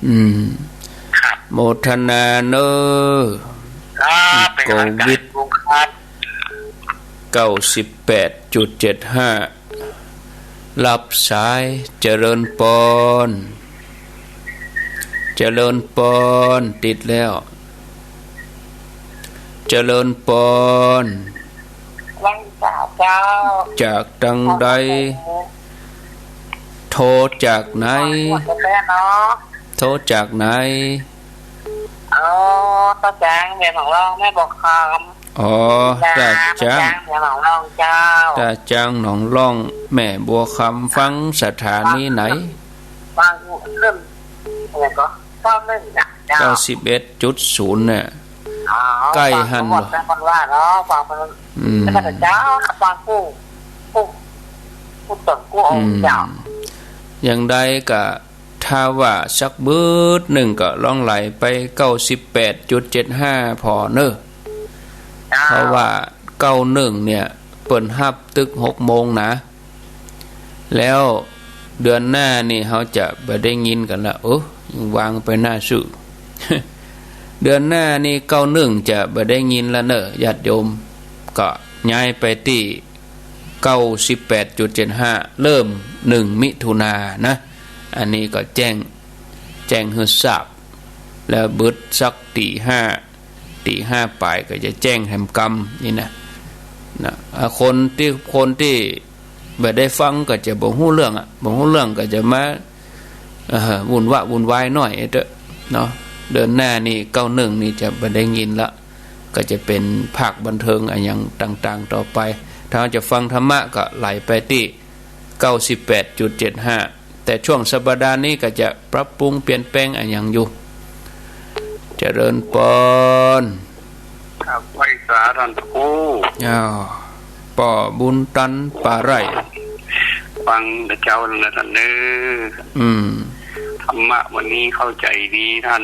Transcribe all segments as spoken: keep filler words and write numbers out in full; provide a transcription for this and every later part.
อืม ครับ โมทนาเน้อ ครับ เป็นกำลังใจ โควิด ลุงครับ เก้าสิบแปดจุดเจ็ดห้า รับสาย เจริญปอน เจริญปอน ติดแล้ว เจริญปอน ไหว้สาเจ้า จากตังใด โทรจากไหน หมดแล้วเนาะ โทรจากไหน อ๋อ ตาจาง แม่หนองล่อง แม่บัวคำ อ๋อ จ้า ตาจาง ตาจาง แม่หนองล่องเจ้า ตาจางหนองล่อง แม่บัวคำ ฟังสถานีไหน ฟังขึ้น อะไรก็ เก้าหนึ่ง น่ะเจ้า เก้าสิบเอ็ดจุดศูนย์ เนี่ย อ๋อ ใก้หั้น ฟังคนว่าเนาะ ฟังคน อืม แล้วก็เจ้า ฟังกู้ กู้ กู้ต๋นกู้เอา อืม เจ้า อย่างใดก็ ถ้าว่าสักบึดนึ่งก็ลองไหลไป เก้าสิบแปดจุดเจ็ดห้า ผ่อเน้อ เจ้า เพราะว่า เก้าหนึ่ง เนี่ย เปิ้นฮับตึกหกโมงนะ แล้วเดือนหน้านี่เฮาจะบ่ได้ยินกั๋นละ เออ ยังวางไปหน้าซื่อ เดือนหน้านี่ เก้าหนึ่ง จะบ่ได้ยินละเน้อ ญาติโยม ก็ย้ายไปตี้ เก้าสิบแปดจุดเจ็ดห้า เริ่ม หนึ่ง มิถุนายนนะ อันนี้ก็แจ้ง แจ้งหื้อทราบ แล้วบึดสักตี๋ห้า ตี๋ห้าป๋ายก็จะแจ้งแหมกำนี่นะ นะ อ่า คนตี้ คนตี้บ่ได้ฟังก็จะบ่ฮู้เรื่องอะ บ่ฮู้เรื่องก็จะมา เอ่อ วุ่นวะวุ่นวายหน้อยเต๊อะเนาะ เดือนหน้านี่ เก้าหนึ่ง นี่จะบ่ได้ยินละ ก็จะเป๋นภาคบันเทิงอะหยังต่างๆ ต่อไป ถ้าจะฟังธรรมะก็ไหลไปตี้ เก้าสิบแปดจุดเจ็ดห้า แต่ช่วงสัปดาห์นี้ก็จะปรับปรุงเปลี่ยนแปลงอะหยังอยู่ เจริญปอน ครับ ไหว้สาต้านพระครู อ้าว ป้อบุญตัน ป่าไร่ ฟังแต่เจ๊าแล้วนะต้านเน้อ อืม ธรรมะวันนี้เข้าใจดีต้าน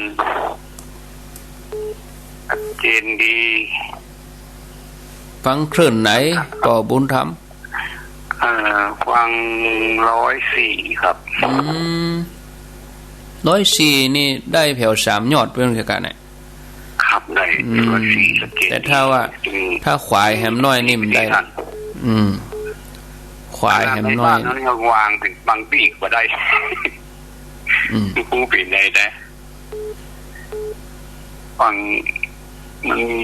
ชัดเจนดี ฟังคลื่นไหน ครับ ป้อบุญธรรม เอ่อ ฟังร้อยสี่ครับ อืม ร้อยสี่ นี่ได้แผวสามยอดเปิ้นคือกั๋นเนี่ย ครับ ได้ อืม ร้อยสี่ ชัดเจน แต่ถ้าว่า อืม ถ้าขวายแหมน้อยนี่มันได้ ชัดเจน อืม ขวายแหมน้อย ขนาดในบ้านนั้นยังวางเถิงบางตี้ก็ได้ อืม ฮู้เป๋นใดแต๊ ฟัง มันมี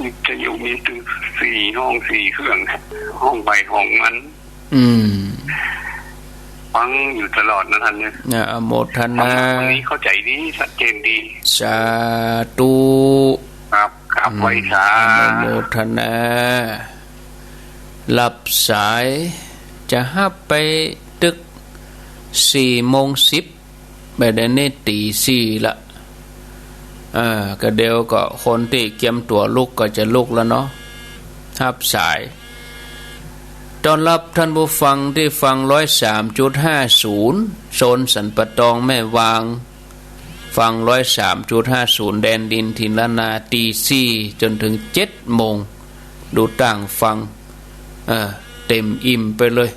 วิทยุมีตึงสี่ห้องสี่เครื่อง ห้องใผห้องมัน อืม ฟังอยู่ตลอดนะต้านเน้อ นะ อนุโมทนา ธรรมะวันนี้เข้าใจดี ชัดเจนดี สาธุ ครับ ครับ อืม ไหว้สา อนุโมทนา รับสาย จะฮับไปตึกสี่โมงสิบ บ่าเดี่ยวนี้ตี๋สี่ละ อ่า ก็เดี๋ยวก็คนตี้เกียมตั๋วลุกก็จะลุกแล้วเนาะ ฮับสาย ต้อนฮับต้านผู้ฟังตี้ฟังร้อยสามจุดห้าศูนย์ โซนสันป่าตองแม่วาง ฟังร้อยสามจุดห้าศูนย์ แดนดินถิ่นล้านนา ตี๋สี่จ๋นเถิงเจ็ดโมง ดูต้างฟัง เออ เต็มอิ่มไปเลย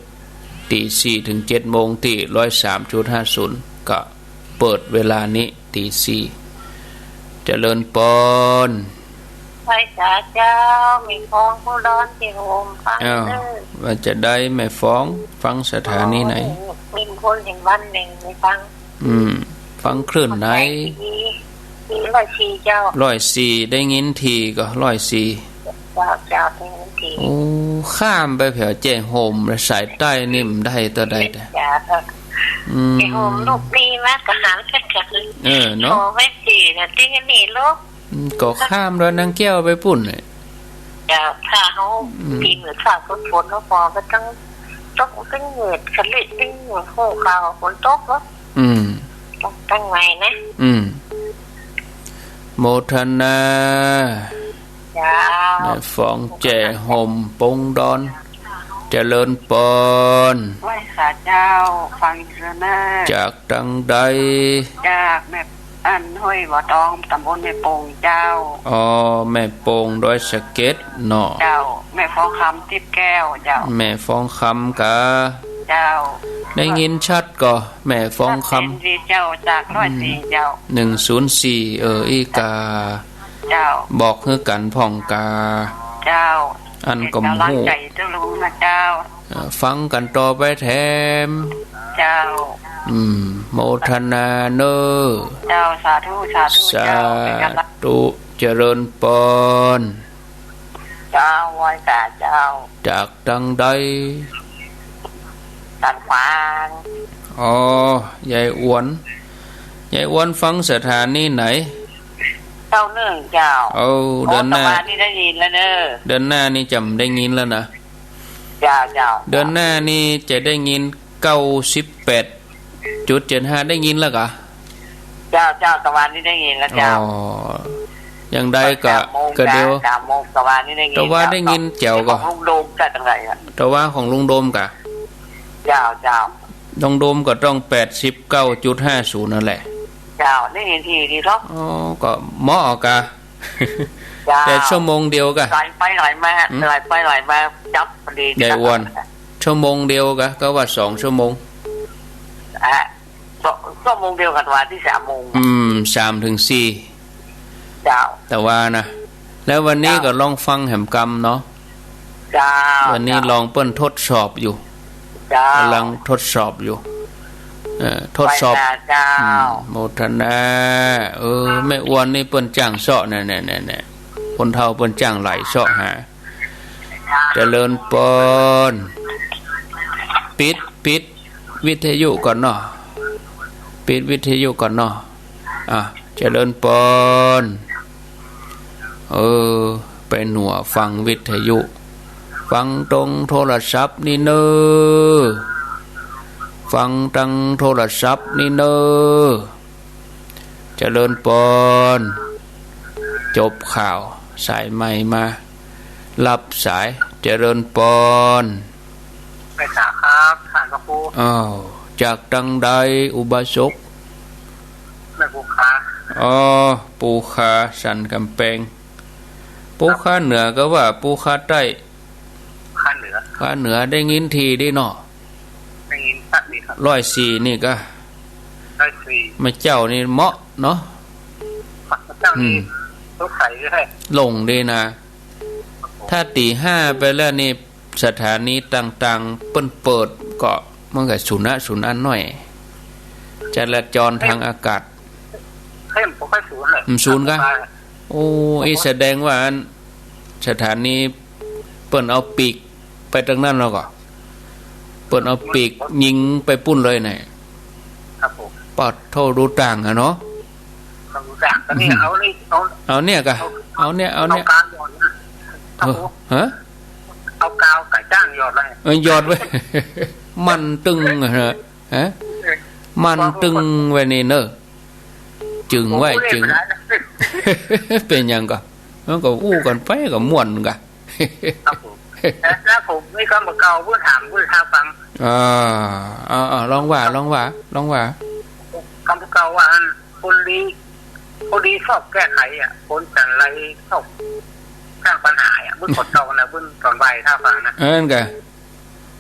ตี๋สี่เถิงเจ็ดโมงตี้ร้อยสามจุดห้าศูนย์ ก็เปิดเวลานี้ ตี๋สี่ เจริญปอน ไหว้สาเจ้า แม่ฟองผู้ดอนตี้โฮมฟัง อ้าว เน้อ ว่าจะใดแม่ฟอง ฟังสถานีไหน อ๋อ แม่ฟองแห่งบ้านแหน่ง แม่ฟัง อืม ฟังคลื่นไหน ร้อยสี่เจ้า ร้อยสี่ ได้ยินถี่ก่อ ร้อยสี่ เจ้า เจ้า ได้ยินถี่ โอ้ ข้ามไปแผวแจ้โฮม สายใต้นี่มันได้เต้าใดแต๊ เจ้า อืม แจ้โฮมลูกนี้มาก็หันสัก เออ เนาะ โทรไปตี้นะ ตี้นี่ลูก อืม ก็ข้ามดอยนางแก้วไปปู้นเนี่ย เจ้า ถ้าเฮา อืม ปี๋เมือสาวฝนๆ เฮาปอก็ตึงตก ตึงเหยียดสะลิด ตึงหัวโขกเขาฝนตกเนาะ อืม ตึง ตึงใหม่นะ อืม โมทนา เจ้า แม่ฟองแจ้โฮมปงดอน เจริญปอน ไหว้สาเจ้า ฟังเถอะนะ จากตังใด จากแม่ อันห้วยบ่อตอง ต๋ำบลแม่โป่งเจ้า อ๋อ แม่โป่งดอยสะเก็ดเนาะ เจ้า แม่ฟองคำ ติ๊บแก้วเจ้า แม่ฟองคำกา เจ้า ได้ยินชัดก่อ แม่ฟองคำ เจ้า จากร้อยสี่ เจ้า หนึ่งศูนย์สี่ เออ อี้กา เจ้า บอกหื้อกั๋นพ่องกา เจ้า อั้นก็ฮู้ เป๋นก๋ำลังใจ๋ตะลุงนะเจ้า เอ่อ ฟังกั๋นต่อไปแถม เจ้า อืม โมทนาเน่อ เจ้า สาธุ สาธุ เจ้า เป๋นก๋ำลัง สาธุ เจริญปอน เจ้า ไหว้สาเจ้า จากตังใด ตังขวาง อ๋อ ยายอวน ยายอวนฟังสถานีไหน เก้าหนึ่ง เจ้า เอ้า โอ้ เดือนหน้า ตะวันนี่ได้ยินแล้วเน่อ เดือนหน้านี่จ๋ำได้ยินแล้วนะ เจ้า เจ้า เดือนหน้านี่จะได้ยิน เก้าสิบแปดจุดเจ็ดห้า ได้ยินแล้วกา เจ้า เจ้า ตะวันนี่ได้ยินแล้วเจ้า อ๋อ อย่างใดก็ สามโมง ก็เดี๋ยว สามโมงตะวันนี่ได้ยิน ตะวันได้ยินแจ๋วก่อ ของลุงโดมจากตังใดอะ ตะวันของลุงโดมกา เจ้า เจ้า ลุงโดมก็ต้อง แปดสิบเก้าจุดห้าศูนย์ นั่นแหละ เจ้า ได้ยินทีดีเนาะ อ๋อ ก็เหมาะกา เจ้า แต่ชั่วโมงเดียวกา ไหลไปไหลมา หืม ไหลไปไหลมา จับพอดี ยายอวน ชั่วโมงเดียวกา ก็ว่าสองชั่วโมง อ่ะ ชั่วโมงเดียวกับวันที่สามโมง อืม สามถึงสี่ เจ้า ตะวันนะ แล้ววันนี้ เจ้า ก็ลองฟังแหมกำเนาะ เจ้า วันนี้ เจ้า ลองเปิ้นทดสอบอยู่ เจ้า ก๋ำลังทดสอบอยู่ เอ่อ ทดสอบ ไหว้สาเจ้า อืม โมทนา เออ แม่อวนนี่เปิ้นจ้างเซาะ เนี่ย เนี่ย เนี่ย เนี่ย คนเฒ่าเปิ้นจ้างไหลเซาะหา เจริญปอน ปิด ปิดวิทยุก่อนเนาะ ปิดวิทยุก่อนเนาะ อ่ะ เจริญปอน เออ ไปหนัวฟังวิทยุ ฟังตรงโทรศัพท์นี่เน่อ ฟังตางโทรศัพท์นี่เน่อ เจริญปอน จบข่าว สายใหม่มา รับสาย เจริญปอน ไหว้สาครับ ต้านพระครู อ้าว จากตังใดอุบาสก แม่ปูคา อ๋อ ปูคาสันก๋ำแปง ปูคาเหนือก็ว่าปูคาใต้ คาเหนือ คาเหนือได้ยินทีดีเนาะ ได้ยินชัดดีครับ ร้อยสี่นี่กา ร้อยสี่ แม่เจ้านี่เหมาะเนาะ แม่เจ้านี่ อืม สงสัยเลย หลงดีนะ ถ้าตี๋ห้าไปแล้วนี่ สถานีต่างๆ เปิ้นเปิดก็มันก็สูญนะ สูญอันหน้อย จราจรทางอากาศ เฮ้ย ผมก็สูญเลย อืม สูญกา โอ้ อี้แสดงว่าอัน สถานีเปิ้นเอาปีกไปตางนั้นแล้วก่อ เปิ้นเอาปีกยิงไปปู้นเลยเนี่ย ครับผม ปาดโธ่ ดูต่างอะเนาะ ดูต่าง ต๋อนนี้ อืม เอานี่ เอา เอาเนี่ยกา เอา เอาเนี่ย เอาเนี่ย เอากาวหยอดนะ ครับผม เออ ฮะ เอากาวก๋าจ้างหยอดเลย เออ หยอดไว้ มั่นตึงอะฮะ ฮะ เออ มั่นตึงไว้นี่เน่อ จึงไว้ ผมก็ จึง เล่นไปแล้ว เป๋นหยังก่อ มันก็อู้กั๋นไปก็ม่วนกา ครับผม แล้ว แล้วผมมีกำบ่าเก่า ผมถาม ผมถามฟัง อ่า อ่า อ่า ลองว่า ลองว่า ลองว่า กำบ่าเก่าว่าอัน คนดี คนดีชอบแก้ไขอะ คนจั่นไรชอบสร้างปัญหาอะ ผมขอเดานะ ผมต๋อนบ่ายถ้าฟังนะ เออ นั่นกา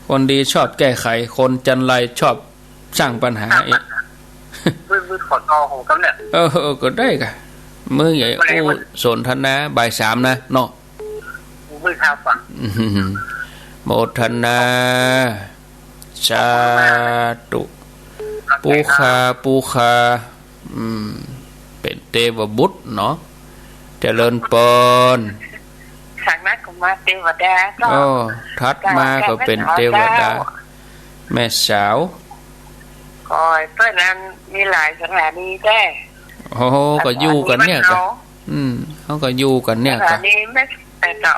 คนดีชอบแก้ไข คนจั่นไรชอบสร้างปัญหา สร้างปัญหา อีก ผม ผมขอเดาของกำเนี่ย เออ เออ ก็ได้กา มื้อใหญ่ บ่ได้ อู้สนทนาบ่ายสามนะเนาะ มื้อเช้าก่อน อืม โมทนา สาธุ ปูคา ปูคา อืม เป๋นเตวบุตรเนาะ เจริญปอน จากนั้นก็มาเตวดาก็ อ้อ ถัดมาก็เป๋นเตวดา เจ้า แม่สาว ก็เปิ้นนั้นมีหลายสถานีแต๊ โอ้โห ก็อยู่กั๋นเนี่ยกา สถานีบ้านเฮา อืม เขาก็อยู่กั๋นเนี่ยกา สถานีแม่ เอ่อ เจ้า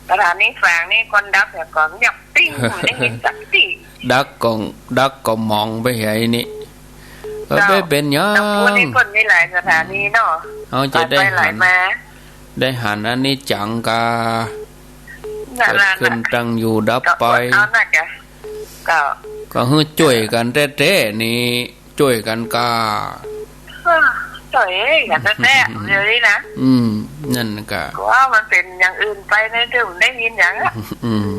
สถานีฝางนี่คนดับแต่ก่อนเงียบปิ้ง ได้ยินสักที ดักก็ ดักก็มองไปไอ้นี่ เออ เจ้า ไม่เป๋นหยัง ลำพูนนี่เปิ้นมีหลายสถานีเนาะ เขาจะได้ ไหลไปไหล หัน มา ได้หันอันนี้จังกา นั่น เกิด น่ะ ขึ้น น่ะ ตั้งอยู่ดับไป ก็อดเอานะกะ ก็ ก็หื้อจ้วยกั๋นแต๊ๆ นี่ จ้วยกั๋นกา เออ โต้ย อย่างแต๊ๆ เดี๋ยวนี้นะ อืม นั่นก็ ก็ว่ามันเป๋นอย่างอื่นไปในเรื่องได้ยินอย่างอะ อืม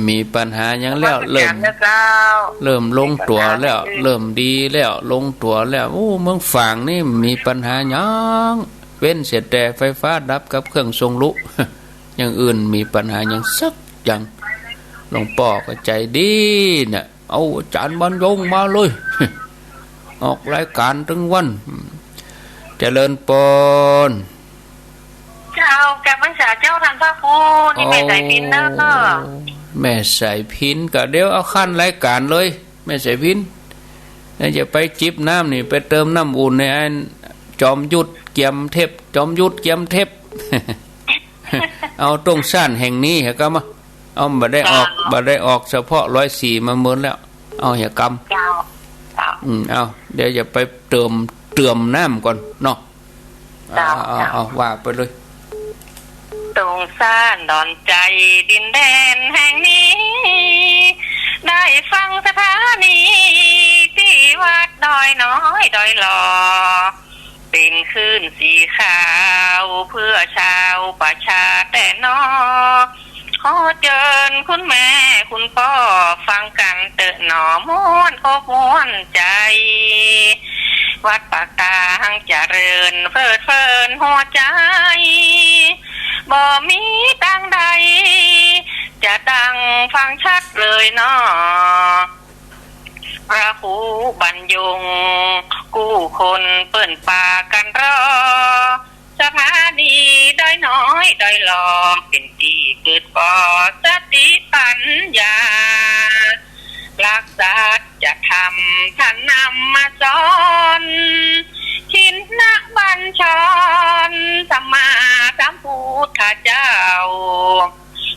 มีปัญหาหยังแล้ว นมัสการ เริ่ม นะเจ้า เริ่มลงตั๋วแล้ว มีปัญหาอย่างอื่น เริ่มดีแล้ว ลงตั๋วแล้ว โอ้ เมืองฝางนี่มีปัญหาหยัง เว้นเสียแต่ไฟฟ้าดับกับเครื่องส่งลูก อย่างอื่นมีปัญหาหยังสักอย่าง หลวงป้อก็ใจ๋ดีเนี่ย เอาอาจ๋ารย์บรรยงมาเลย ออกรายก๋านตึงวัน เจริญปอน เจ้า กราบนมัสการเจ้าต้านพระครู นี่แม่สายพิณเนาะ โอ้ แม่สายพิณ ก็เดี๋ยวเอาขั้นรายก๋านเลย แม่สายพิณ แล้วจะไปจิบน้ำนี่ ไปเติมน้ำอุ่นในอันจอมยุทธเกียมเทพ จอมยุทธเกียมเทพ เอาตรงซ่านแห่งนี้เหรอกำ เอา บ่ได้ออก เจ้า บ่ได้ออกเฉพาะร้อยสี่มาเมินแล้ว เอาเหรอกำ เจ้า เจ้า อืม เอา เดี๋ยวจะไปเติม เติมน้ำก่อนเนาะ เจ้า เอา เอา เจ้า เอา ว่าไปเลย ตรงซ่านดอนใจ๋ดินแดนแห่งนี้ ได้ฟังสถานีตี้วัดดอยน้อยดอยหล่อ เป๋นคลื่นสีขาวเพื่อชาวประชาแต๊หนอ ขอเจิญคุณแม่คุณป้อฟังกั๋นเต๊อะหนอ ม่วนอกม่วนใจ๋ วัดปากตาหั้งเจริญเพิดเพลินหัวใจ๋ บ่มีตางใด จะดังฟังชัดเลยหนอ พระครูบรรยง กู้คนเปิ้นปากั๋นรอ สถานีดอยน้อยดอยหล่อ เป๋นตี้เกิดก่อสติปัญญา หลักสัจธรรมต้านนำมาสอน ชินบัญชร สัมมาสัมพุทธเจ้า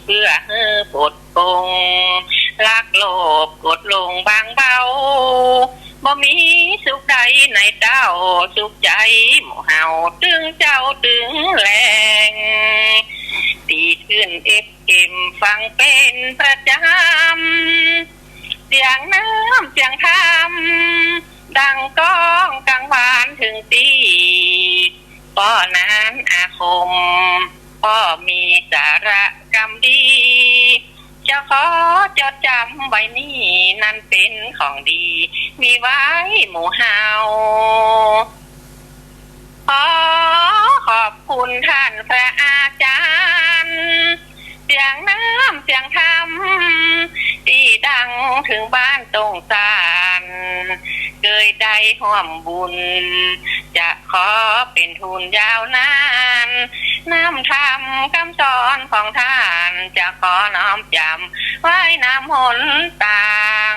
เพื่อหื้อปลดปลง ลักโลภโกรธหลงบางเบา บ่มีสุขใดในเต้า สุขใจ๋หมู่เฮาตึงเจ๊าตึงแลง ตี้ขึ้นเอฟเอ็มฟังเป๋นประจ๋ำ เสียงน้ำเสียงธรรม ดังก้องกังวานเถิงตี้ ป้อนั้นอาคม ป้อมีสาระกำดี เจ้าขอจดจ๋ำไว้นี้ นั้นเป๋นของดี มีไว้หมู่เฮา ขอขอบคุณต้านพระอาจ๋ารย์ เสียงน้ำเสียงธรรม ตี้ดังเถิงบ้านตรงซ่าน เกยได้ฮ่วมบุญ จะขอเป๋นทุนยาวนาน น้ำธรรมกำสอนของต้าน จะขอน้อมจ๋ำไว้นำหนตาง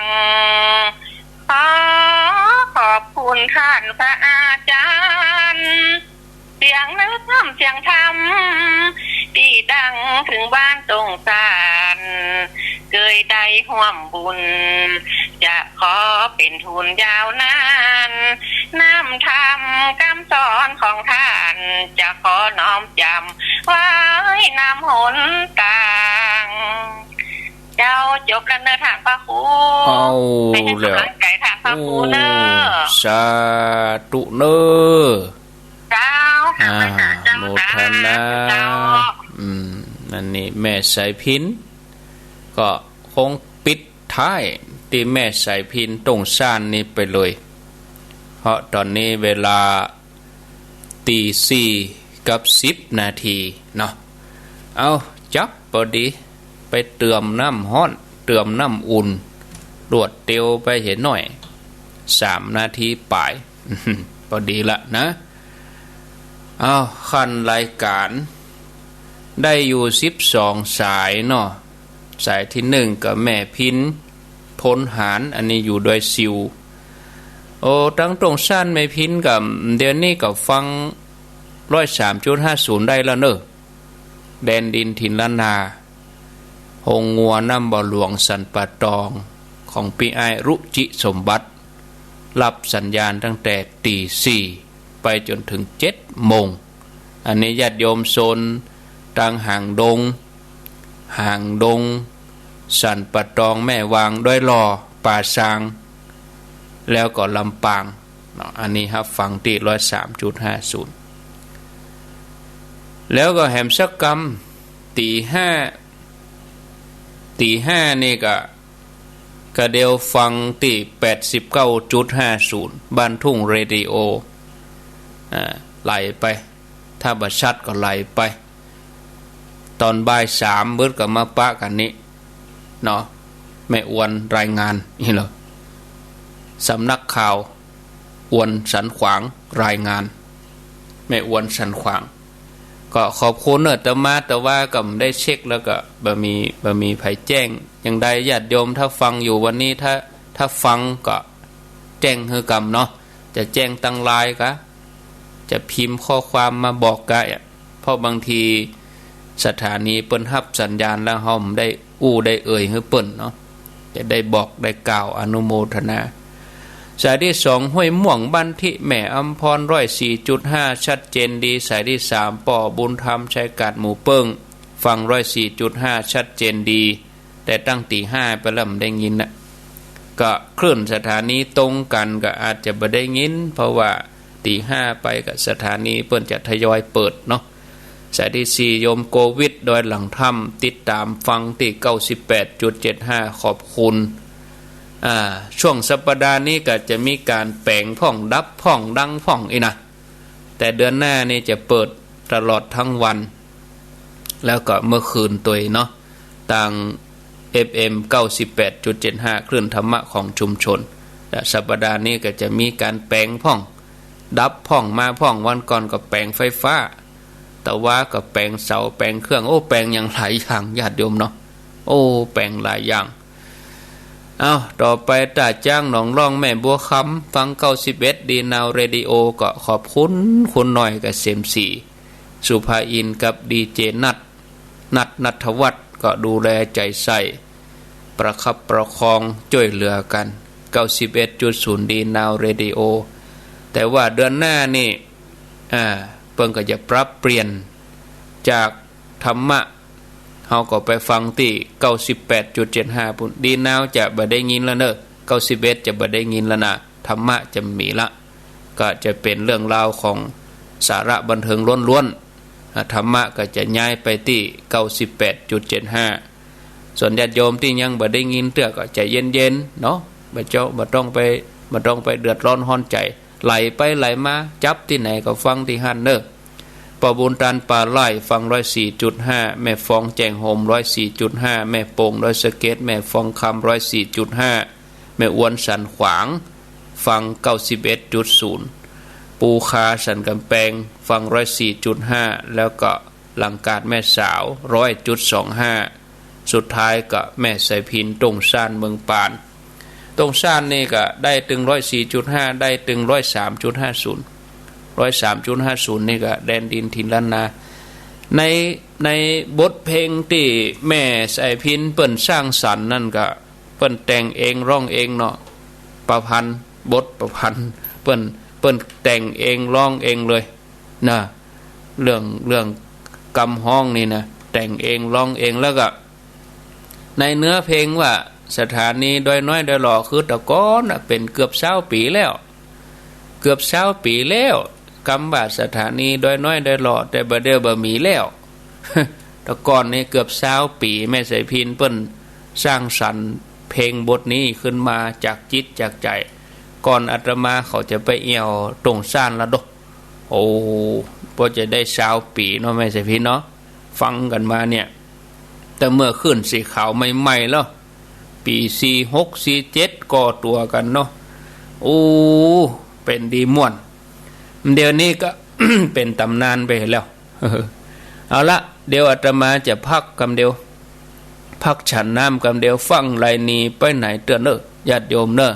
ขอขอบคุณต้านพระอาจ๋ารย์ เสียงน้ำเสียงธรรม ตี้ดังเถิงบ้านตรงซ่าน เกยได้ฮ่วมบุญ จะขอเป๋นทุนยาวนาน น้ำธรรมกำสอนของต้าน จะขอน้อมจ๋ำไว้นำหนตาง เจ้า จบแล้วเน่อต้านพระครู เอา ไปหื้อกำลังใจ๋ต้านพระครูเน่อ โอ้ สาธุเน่อ เจ้า อ่า ข้าพเจ้า โมทนา เจ้า อืม นั่นนี่แม่สายพิณ ก็คงปิดท้ายตี้แม่สายพิณตรงซ่านนี้ไปเลย เพราะต๋อนนี้เวลา ตีสี่กับสิบนาทีเนาะ เอา จับปอดี ไปเติมน้ำฮ้อน เติมน้ำอุ่น รวดเตียวไปเหียหน้อย สามนาทีป๋าย ปอดีละนะ เอา ขั้นรายก๋าน ได้อยู่สิบสองสายเนาะ สายตี้นึ่งก็แม่พิณ พลหาร อันนี้อยู่ดอยสิว โอ้ ตังตรงซ่านแม่พิณก็ เดี๋ยวนี้ก็ฟังร้อยสามจุดห้าศูนย์ได้แล้วเน่อ แดนดินถิ่นล้านนา โฮงงัวน้ำบ่อหลวงสันป่าตอง ของปี้อ้ายรุจิสมบัติ รับสัญญาณตั้งแต่ตีสี่ไปจ๋นเถิงเจ็ดโมง อันนี้ญาติโยมโซนตังหางดง หางดง สันป่าตอง แม่วาง ดอยหล่อ ป่าซาง แล้วก็ลำปาง เนาะ อันนี้ฮับฟังตี้ร้อยสามจุดห้าศูนย์ แล้วก็แหมสักกำ ตี๋ห้า ตี๋ห้านี่ก็ ก็เดี่ยวฟังตี้แปดสิบเก้าจุดห้าศูนย์ บ้านทุ่งเรดิโอ อ่า ไหลไป ถ้าบ่ชัดก็ไหลไป ต๋อนบ่ายสามเปิ้นก็มาปะกั๋นนี้ เนาะ แม่อวนรายงาน นี่เหรอ สำนักข่าว อวนสันขวาง รายงาน แม่อวนสันขวาง ก็ขอบคุณเน่อ อาตมา แต่ว่าก็บ่ได้เช็ค แล้วก็บ่มี บ่มีใผแจ้ง อย่างใดญาติโยมถ้าฟังอยู่วันนี้ ถ้า ถ้าฟังก็แจ้งหื้อกำเนาะ จะแจ้งตางไลน์กา จะพิมพ์ข้อความมาบอกกา เพราะบางทีสถานีเปิ้นฮับสัญญาณแล้ว เฮาบ่ได้อู้ได้เอ่ยหื้อเปิ้นเนาะ จะได้บอกได้กล่าวอนุโมทนา สายตี้สอง ห้วยม่วง บ้านทิ แม่อำพร ร้อยสี่จุดห้า ชัดเจนดี สายตี้สาม ป้อบุญธรรม ชัยกาดหมู่เปิ้ง ฟัง ร้อยสี่จุดห้า ชัดเจนดี แต่ตั้งตี๋ห้าไปแล้วบ่ได้ยินนะ ก็คลื่นสถานีตรงกั๋นก็อาจจะบ่ได้ยิน เพราะว่าตี๋ห้าไปก็สถานีเปิ้นจะทยอยเปิดเนาะ สายตี้สี่ โยมโกวิท ดอยหลังถ้ำ ติดต๋ามฟังตี้เก้าสิบแปดจุดเจ็ดห้า ขอบคุณ อ่า ช่วงสัปดาห์นี้ก็จะมีก๋านแป๋งพ่อง ดับพ่อง ดังพ่องอี้นะ แต่เดือนหน้านี่จะเปิดตลอดทั้งวัน แล้วก็เมื่อคืนตวยเนาะ ตาง เอฟเอ็ม เก้าสิบแปดจุดเจ็ดห้า คลื่นธรรมะของชุมชน และสัปดาห์นี้ก็จะมีก๋านแป๋งพ่อง ดับพ่อง มาพ่อง วันก่อนก็แป๋งไฟฟ้า ตะวาก็แป๋งเสา แป๋งเครื่อง โอ้ แป๋งอย่างหลายอย่าง ญาติโยมเนาะ โอ้ แป๋งหลายอย่าง เอ้า ต่อไป ต้าจ๊าง หนองล่อง แม่บัวคำ ฟัง เก้าสิบเอ็ด ดีนาวเรดิโอ ก็ขอบคุณ คุณหน่อย เกษมศรี สุภาอินทร์ กับดีเจนัท นัท ณัฐวัฒน์ ก็ดูแลใจ๋ใส่ ประคับประคองจ้วยเหลือกั๋น เก้าสิบเอ็ดจุดศูนย์ ดีนาวเรดิโอ แต่ว่าเดือนหน้านี่ อ่า เปิ้นก็จะปรับเปลี่ยนจากธรรมะ เฮาก็ไปฟังตี้ เก้าสิบแปดจุดเจ็ดห้า ปู้น ดีนาวจะบ่ได้ยินแล้วเน่อ เก้าสิบเอ็ด จะบ่ได้ยินแล้วนะ ธรรมะจะบ่มีละ ก็จะเป๋นเรื่องราวของสาระบันเทิงล้วนๆ อ่า ธรรมะก็จะย้ายไปตี้ เก้าสิบแปดจุดเจ็ดห้า ส่วนญาติโยมตี้ยังบ่ได้ยินเตื้อก็ใจ๋เย็นๆ เนาะ บ่เจ้า บ่ต้องไป บ่ต้องไปเดือดร้อนฮ้อนใจ๋ ไหลไปไหลมา จับตี้ไหนก็ฟังตี้หั้นเน่อ ป้อบุญตัน ป่าไร่ ฟัง ร้อยสี่จุดห้า แม่ฟอง แจ้งโฮม ร้อยสี่จุดห้า แม่โป่ง ดอยสะเก็ด แม่ฟองคำ ร้อยสี่จุดห้า แม่อวน สันขวาง ฟัง เก้าสิบเอ็ดจุดศูนย์ ปูคา สันก๋ำแปง ฟัง ร้อยสี่จุดห้า แล้วก็หลังกาด แม่สาว ร้อยจุดสองห้า สุดท้ายก็แม่สายพิณ ต้งซ่าน เมืองปาน ต้งซ่านนี่ก็ได้ตึง ร้อยสี่จุดห้า ได้ตึง ร้อยสามจุดห้าศูนย์ ร้อยสามจุดห้าศูนย์ นี่ก็แดนดินถิ่นล้านนา ใน ในบทเพลงตี้แม่สายพิณเปิ้นสร้างสรรค์นั่นก็ เปิ้นแต่งเองร้องเองเนาะ ประพันธ์ บทประพันธ์ เปิ้น เปิ้นแต่งเองร้องเองเลยนะ เรื่อง เรื่องกำฮ้องนี่นะ แต่งเองร้องเอง แล้วก็ในเนื้อเพลงว่า สถานีดอยน้อยดอยหล่อ คือแต่ก่อนน่ะ เป๋นเกือบซาวปี๋แล้ว เกือบซาวปี๋แล้ว กำว่าสถานีดอยน้อยดอยหล่อ แต่บ่าเดี่ยวบ่มีแล้ว แต่ก่อนนี่เกือบซาวปี๋ แม่สายพิณเปิ้นสร้างสรรค์เพลงบทนี้ขึ้นมาจากจิตจากใจ๋ ก่อนอาตมาเขาจะไปแอ่วต้งซ่านละโด โอ้ พอจะได้ซาวปี๋เนาะ แม่สายพิณเนาะ ฟังกั๋นมาเนี่ย แต่เมื่อคลื่นสีขาวใหม่ๆ แล้ว ปี๋สี่หก สี่เจ็ด ก่อตั๋วกั๋นเนาะ โอ้ เป๋นดีม่วน เดี๋ยวนี้ก็ เป๋นต๋ำนานไปแล้ว เอาละ เดี๋ยวอาตมาจะพักกำเดียว พักฉันน้ำกำเดียว ฟั่งไหลหนีไปไหนเตื้อเน่อ ญาติโยมเน่อ